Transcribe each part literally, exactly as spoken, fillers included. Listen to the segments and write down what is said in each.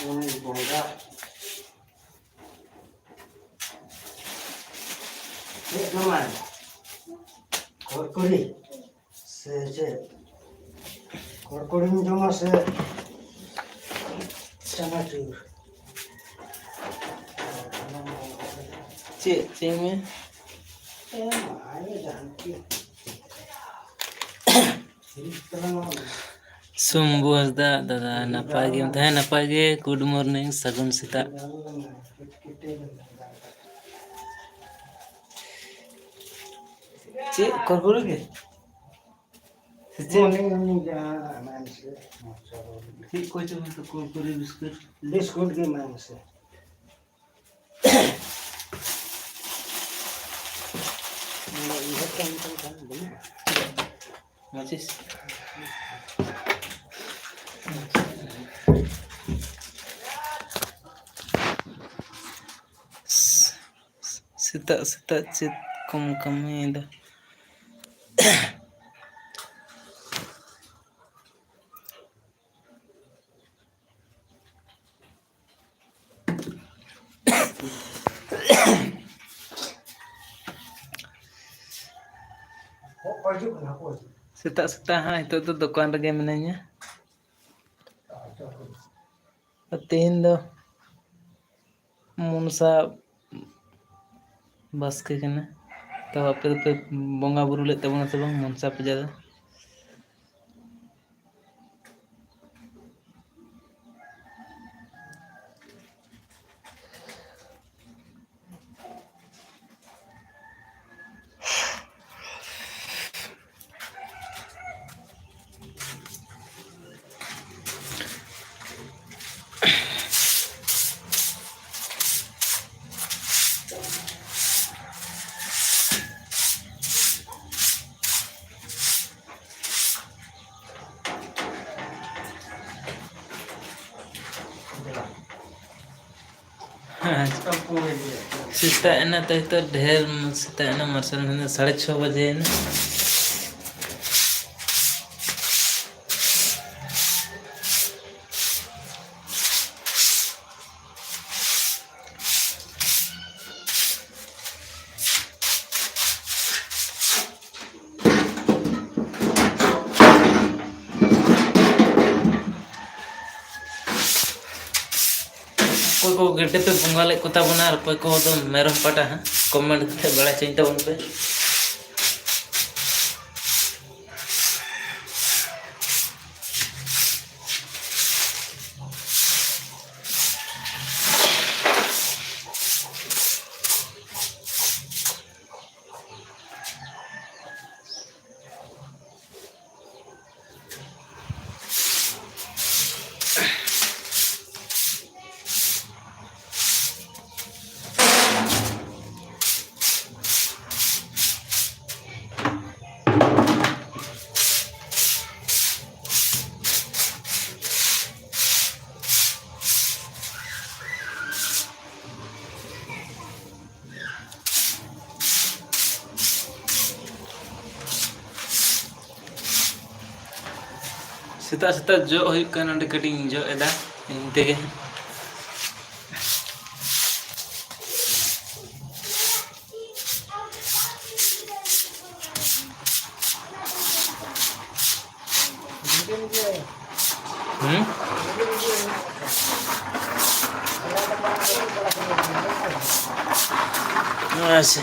ᱩᱱᱤ ᱵᱚᱸᱜᱟ᱾ ᱪᱮᱫ ᱡᱚᱢᱟᱭ? ᱠᱚᱨᱠᱚᱨᱤ ᱥᱮ ᱪᱮᱫ? ᱠᱚᱨᱠᱚᱨᱤᱢ ᱡᱚᱢᱟ ᱥᱮ ᱪᱟᱱᱟᱪᱩᱨ? ᱪᱮᱫ, ᱪᱮᱫ ᱢᱮ? ᱮ ᱢᱟ, ᱡᱟᱦᱟᱱ ᱪᱮᱫ᱾ ᱥᱚᱢᱵᱷᱩ ᱦᱟᱸᱥᱫᱟ, ᱫᱟᱫᱟ, ᱱᱟᱯᱟᱭ ᱜᱮᱢ ᱛᱟᱦᱮᱸ? ᱱᱟᱯᱟᱭ ᱜᱮ, good morning, ᱥᱟᱹᱜᱩᱱ ᱥᱮᱛᱟᱜ᱾ ᱪᱮᱫ, ᱠᱚᱨᱠᱚᱨᱮ ᱜᱮ? ᱥᱮ ᱪᱮᱫ? Morning, morning, ᱡᱟᱦᱟᱸ ᱮᱢᱟᱭ ᱢᱮᱥᱮ᱾ ᱪᱮᱫ ᱠᱚ ᱪᱚ ᱦᱚᱭᱛᱳ ᱠᱩᱨᱠᱩᱨᱮ ᱵᱤᱥᱠᱩᱴ᱾ ᱵᱤᱥᱠᱩᱴ ᱜᱮ ᱮᱢᱟᱭ ᱢᱮᱥᱮ᱾ ᱱᱚᱰᱮ ᱩᱭᱦᱟᱹᱨ ᱛᱟᱦᱮᱱ ᱠᱟᱱ ᱠᱷᱟᱱ ᱵᱟᱹᱱᱩᱜᱼᱟ᱾ ᱢᱟᱪᱤᱥ᱾ ᱥᱮᱛᱟᱜ ᱥᱮᱛᱟᱜ ᱪᱮᱫ ᱠᱚᱢ ᱠᱟᱹᱢᱤᱭᱮᱫᱟ? ᱥᱮᱛᱟᱜ ᱥᱮᱛᱟᱜ ᱦᱟᱸᱜ ᱱᱤᱛᱚᱜ ᱫᱚ ᱫᱚᱠᱟᱱ ᱨᱮᱜᱮ ᱢᱤᱱᱟᱹᱧᱟ᱾ ᱟᱨ ᱛᱮᱦᱮᱧ ᱫᱚ ᱢᱚᱱᱥᱟ ᱵᱟᱥᱠᱮ ᱠᱟᱱᱟ᱾ ᱛᱚ, ᱟᱯᱮ ᱫᱚᱯᱮ ᱵᱚᱸᱜᱟ ᱵᱩᱨᱩ ᱞᱮᱫ ᱛᱟᱵᱚᱱᱟ ᱥᱮ ᱵᱟᱝ ᱢᱚᱱᱥᱟ ᱯᱩᱡᱟ ᱫᱚ? ᱥᱮᱛᱟᱜ ᱮᱱᱟ ᱛᱚ, ᱱᱤᱛᱚᱜ ᱰᱷᱮᱨ ᱥᱮᱛᱟᱜ ᱮᱱᱟ, ᱢᱟᱨᱥᱟᱞ ᱮᱱᱟ, ᱥᱟᱲᱮ ᱪᱷᱚ ᱵᱟᱡᱮ ᱮᱱᱟ᱾ ᱠᱚ ᱜᱮᱰᱮ ᱯᱮ ᱵᱚᱸᱜᱟ ᱞᱮᱫ ᱠᱚ ᱛᱟᱵᱚᱱᱟ, ᱟᱨ ᱚᱠᱚᱭ ᱠᱚᱫᱚ ᱢᱮᱨᱚᱢ ᱯᱟᱴᱟ ᱦᱟᱸᱜ, ᱠᱚᱢᱮᱱᱴ ᱠᱟᱛᱮ ᱵᱟᱲᱟᱭ ᱦᱚᱪᱚᱧ ᱛᱟᱵᱚᱱ ᱯᱮ᱾ ᱥᱮᱛᱟᱜ ᱥᱮᱛᱟᱜ ᱡᱚᱜ ᱦᱩᱭᱩᱜ ᱠᱟᱱᱟ, ᱚᱸᱰᱮ ᱠᱟᱹᱴᱤᱡ ᱤᱧ ᱡᱚᱜ ᱮᱫᱟ ᱤᱧ ᱛᱮᱜᱮ᱾ ᱦᱩᱸ? ᱟᱪᱪᱷᱟ᱾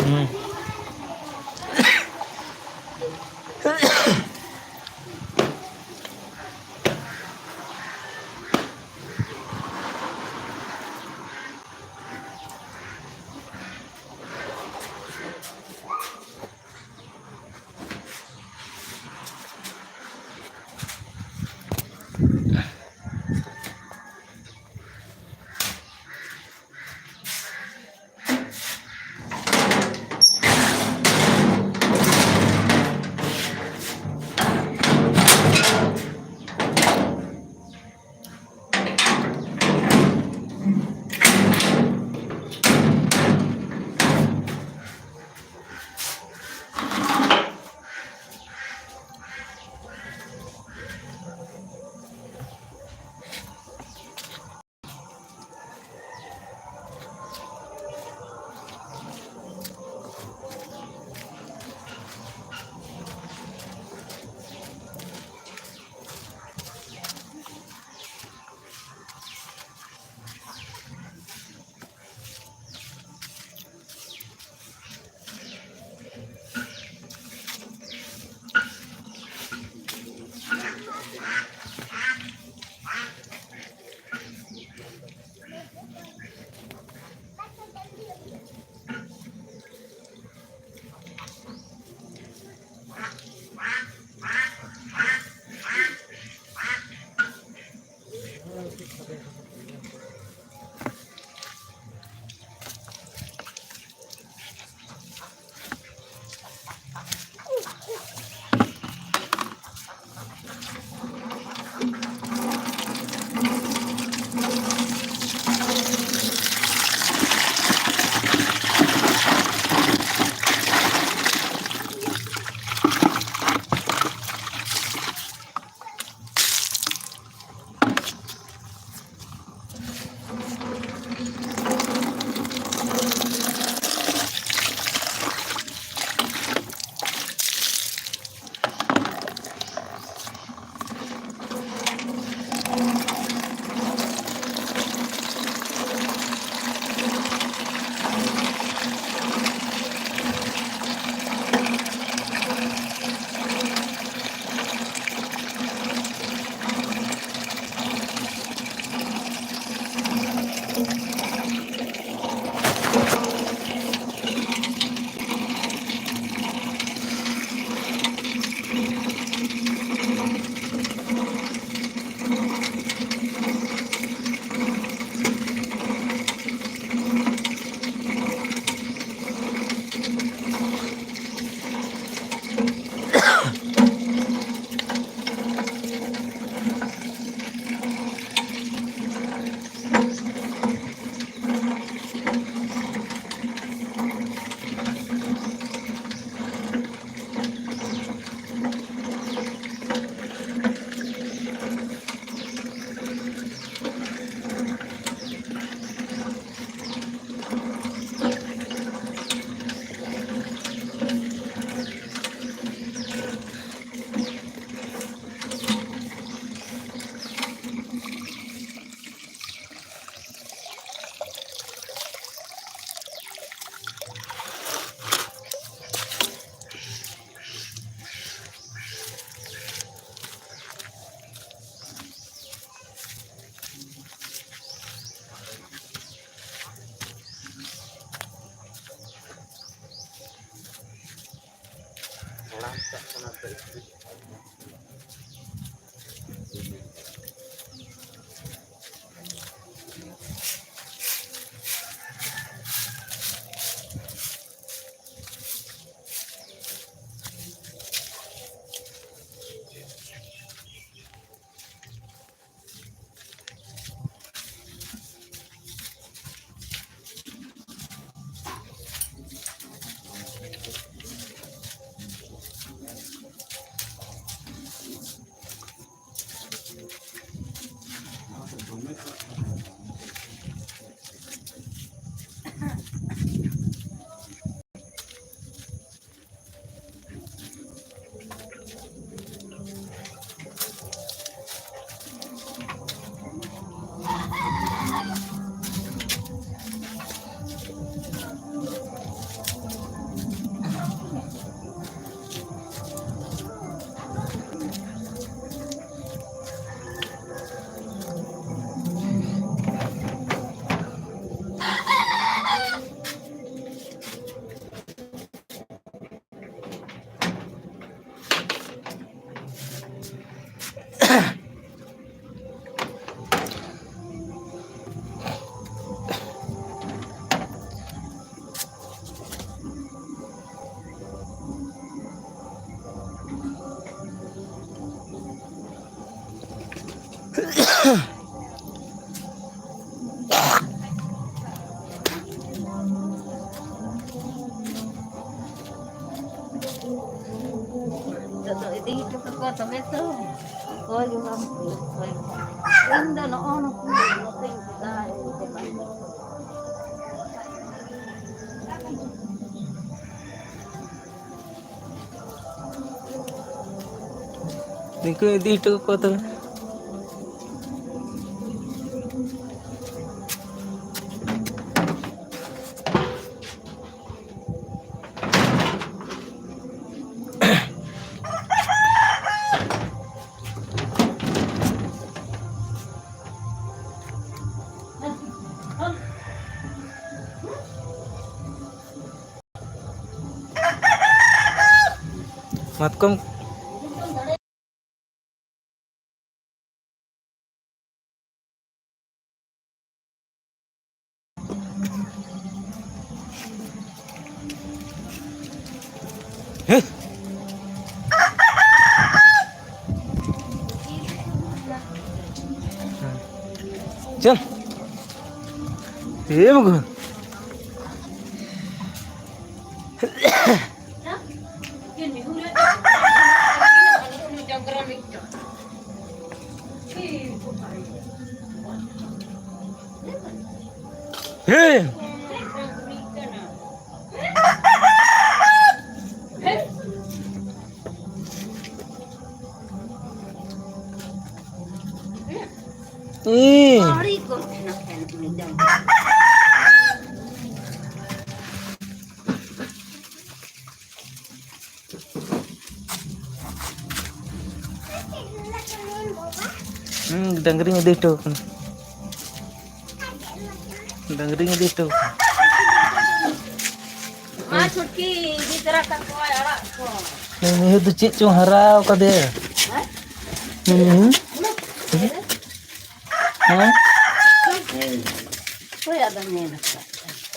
ᱦᱩᱸ᱾ ᱱᱤᱛᱚᱜ ᱫᱚ ᱤᱫᱤ ᱦᱚᱴᱚ ᱠᱟᱠᱚᱣᱟ ᱛᱚᱵᱮ ᱛᱚ᱾ ᱚᱠᱚᱭ ᱜᱮ ᱵᱟᱝ ᱚᱠᱚᱭ ᱜᱮ ᱵᱟᱝ᱾ ᱤᱧ ᱫᱚ ᱱᱚᱜᱼᱚ ᱱᱩᱠᱩ ᱱᱚᱛᱮᱧ ᱪᱟᱞᱟᱜᱼᱟ, ᱤᱧ ᱫᱚ ᱵᱟᱝ᱾ ᱱᱤᱝᱠᱟᱹ ᱤᱫᱤ ᱦᱚᱴᱚ ᱠᱟᱠᱚ ᱛᱚᱵᱮ᱾ ᱢᱟᱛᱠᱚᱢ᱾ ᱦᱮᱸ᱾ ᱪᱚᱞ᱾ ᱮ ᱵᱟᱹᱵᱩ᱾ ᱦᱮᱸ᱾ ᱤ᱾ ᱦᱩᱸ, ᱰᱟᱹᱝᱨᱤᱧ ᱤᱫᱤ ᱦᱚᱴᱚ ᱟᱠᱟᱱᱟ᱾ ᱰᱟᱹᱝᱨᱤᱧ ᱤᱫᱤ ᱦᱚᱴᱚ ᱟᱠᱟᱱᱟ᱾ ᱢᱟ ᱪᱷᱩᱴᱠᱤ ᱤᱫᱤ ᱛᱚᱨᱟ ᱠᱟᱠᱚᱣᱟᱭ ᱟᱲᱟᱜ ᱠᱚ᱾ ᱱᱩᱭ ᱢᱤᱦᱩ ᱫᱚ ᱪᱮᱫ ᱪᱚᱝ ᱦᱟᱨᱟᱣ ᱠᱟᱫᱮᱭᱟ᱾ ᱦᱮᱸ? ᱱᱩᱭ ᱢᱤᱦᱩ? ᱦᱮᱸ? ᱦᱳᱭ, ᱟᱫᱚ ᱧᱮᱞ ᱟᱠᱟᱫ᱾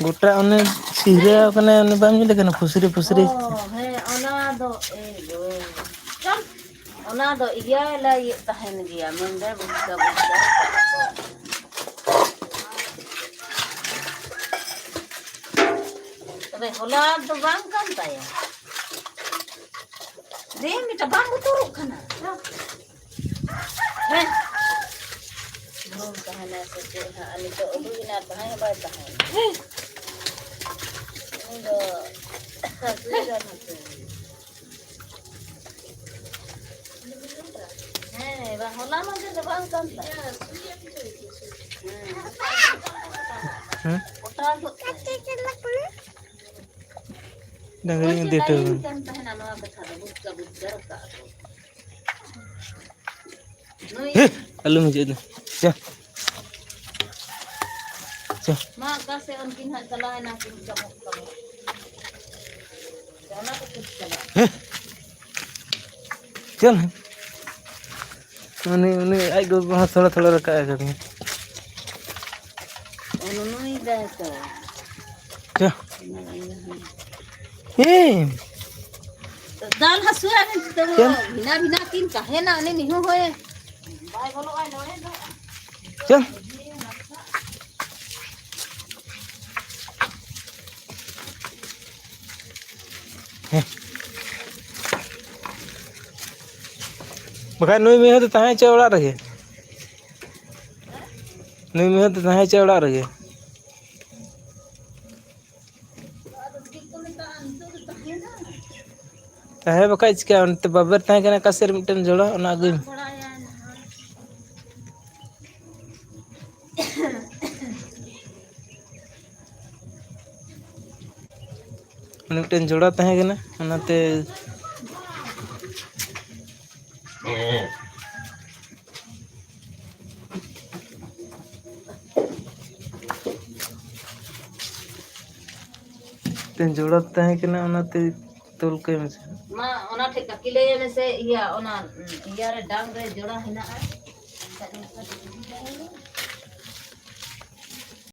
ᱜᱚᱴᱟ ᱚᱱᱮ ᱥᱤᱦᱨᱟᱹ ᱠᱟᱱᱟᱭ, ᱚᱱᱮ ᱵᱟᱢ ᱧᱮᱞᱮ ᱠᱟᱱᱟ? ᱯᱷᱩᱥᱨᱤ ᱯᱷᱩᱥᱨᱤ᱾ ᱚ, ᱦᱮᱸ, ᱚᱱᱟ ᱫᱚ, ᱮ ᱜᱳ᱾ ᱚᱱᱟ ᱫᱚ ᱤᱭᱟᱹ ᱞᱟᱹᱭᱮᱫ ᱛᱟᱦᱮᱱ ᱜᱮᱭᱟ, ᱢᱮᱱᱫᱟᱭ ᱵᱩᱥᱠᱟᱹ, ᱵᱩᱥᱠᱟᱹ᱾ ᱛᱚᱵᱮ ᱦᱚᱞᱟ ᱫᱚ ᱵᱟᱝ ᱠᱟᱱ ᱛᱟᱭᱟ᱾ ᱫᱮ, ᱢᱤᱫᱴᱟᱝ ᱵᱟᱝ ᱵᱚᱛᱚᱨᱚᱜ ᱠᱟᱱᱟ᱾ ᱦᱮᱸ᱾ ᱵᱩᱞ ᱛᱟᱦᱮᱱᱟᱭ ᱥᱮ ᱪᱮᱫ ᱦᱟᱸᱜ, ᱟᱨ ᱱᱤᱛᱚᱜ ᱩᱰᱩᱠ ᱮᱱᱟ, ᱛᱟᱦᱮᱸ ᱦᱚᱸ ᱵᱟᱭ ᱛᱟᱦᱮᱸ᱾ ᱩᱱᱤ ᱫᱚ ᱥᱩᱭ ᱜᱟᱱ ᱦᱚᱪᱚᱭᱮ᱾ ᱦᱮᱸ, ᱵᱟᱝ, ᱦᱚᱞᱟ ᱢᱟᱫᱷᱮᱨ ᱫᱚ ᱵᱟᱝ ᱠᱟᱱ ᱛᱟᱭᱟ᱾ ᱦᱮᱸ᱾ ᱦᱮᱸ? ᱯᱚᱴᱟᱣ ᱜᱚᱫ ᱛᱟᱭᱟ᱾ ᱰᱟᱹᱝᱨᱤ ᱤᱫᱤ ᱦᱚᱴᱚ ᱟᱠᱟᱱᱟ᱾ ᱠᱟᱱ ᱛᱟᱦᱮᱱᱟ ᱱᱚᱣᱟ ᱠᱟᱛᱷᱟ ᱫᱚ, ᱵᱩᱡᱽ ᱠᱟ-, ᱵᱩᱡᱽ ᱠᱟᱨ ᱠᱟᱜ ᱠᱚ᱾ ᱱᱩᱭ ᱦᱮ, ᱟᱞᱚᱢ ᱦᱤᱡᱩᱜ ᱫᱚ᱾ ᱪᱚ᱾ ᱪᱚ᱾ ᱢᱟ ᱚᱠᱟ ᱥᱮᱫ ᱩᱱᱠᱤᱱ ᱦᱟᱸᱜ ᱪᱟᱞᱟᱣ ᱮᱱᱟ ᱠᱤᱱ ᱠᱟᱹᱢᱚᱜ ᱠᱟᱹᱢᱚᱜ᱾ ᱚᱱᱟ ᱠᱚ ᱴᱷᱤᱠ ᱪᱟᱵᱟᱜᱼᱟ᱾ ᱦᱮ᱾ ᱪᱮᱫ? ᱩᱱᱤ, ᱩᱱᱤ ᱟᱡ ᱜᱚᱜᱚ ᱦᱚᱸ ᱛᱷᱚᱲᱟ ᱛᱷᱚᱲᱟ ᱨᱟᱠᱟᱵ ᱟᱠᱟᱫᱤᱧᱟ᱾ ᱚᱱ ᱱᱩᱭ ᱫᱟᱭ ᱛᱚ᱾ ᱪᱮᱫ? ᱦᱮᱸ᱾ ᱫᱟᱞ ᱦᱟᱹᱥᱩᱭᱟ ᱱᱤᱛᱚᱜ᱾ ᱪᱮᱫ? ᱵᱷᱤᱱᱟ ᱵᱷᱤᱱᱟ ᱠᱤᱱ ᱛᱟᱦᱮᱱᱟ, ᱩᱱᱤ ᱢᱤᱦᱩ ᱦᱚᱭ ᱵᱟᱭ ᱵᱚᱞᱚᱜᱼᱟ ᱱᱚᱰᱮ ᱫᱚ᱾ ᱪᱮᱫ? ᱦᱮᱸ᱾ ᱵᱟᱠᱷᱟᱡ ᱱᱩᱭ ᱢᱤᱦᱩ ᱫᱚ ᱛᱟᱦᱮᱸ ᱦᱚᱪᱚ ᱚᱲᱟᱜ ᱨᱮᱜᱮ᱾ ᱱᱩᱭ ᱢᱤᱦᱩ ᱫᱚ ᱛᱟᱦᱮᱸ ᱦᱚᱪᱚ ᱚᱲᱟᱜ ᱨᱮᱜᱮ᱾ ᱛᱟᱦᱮᱸ ᱵᱟᱠᱷᱟᱡ ᱪᱤᱠᱟ, ᱚᱱᱛᱮ ᱵᱟᱵᱮᱨ ᱛᱟᱦᱮᱸ ᱠᱟᱱᱟ ᱚᱠᱟ ᱥᱮᱫ ᱨᱮ ᱢᱤᱫᱴᱮᱱ ᱡᱚᱲᱟ, ᱚᱱᱟ ᱟᱹᱜᱩᱭ ᱢᱮ᱾ ᱢᱤᱫᱴᱮᱱ ᱡᱚᱲᱟ ᱛᱟᱦᱮᱸ ᱠᱟᱱᱟ, ᱚᱱᱟᱛᱮ ᱢᱤᱫᱴᱮᱱ ᱡᱚᱲᱟ ᱛᱟᱦᱮᱸ ᱠᱟᱱᱟ, ᱚᱱᱟᱛᱮ ᱛᱚᱞ ᱠᱟᱭ ᱢᱮᱥᱮ᱾ ᱢᱟ, ᱚᱱᱟ ᱴᱷᱮᱡ ᱠᱟᱹᱠᱤ ᱞᱟᱹᱭ ᱢᱮᱥᱮ, ᱤᱭᱟᱹ, ᱚᱱᱟ, ᱤᱭᱟᱹ ᱨᱮ ᱰᱟᱝ ᱨᱮ ᱡᱚᱲᱟ ᱦᱮᱱᱟᱜᱼᱟ᱾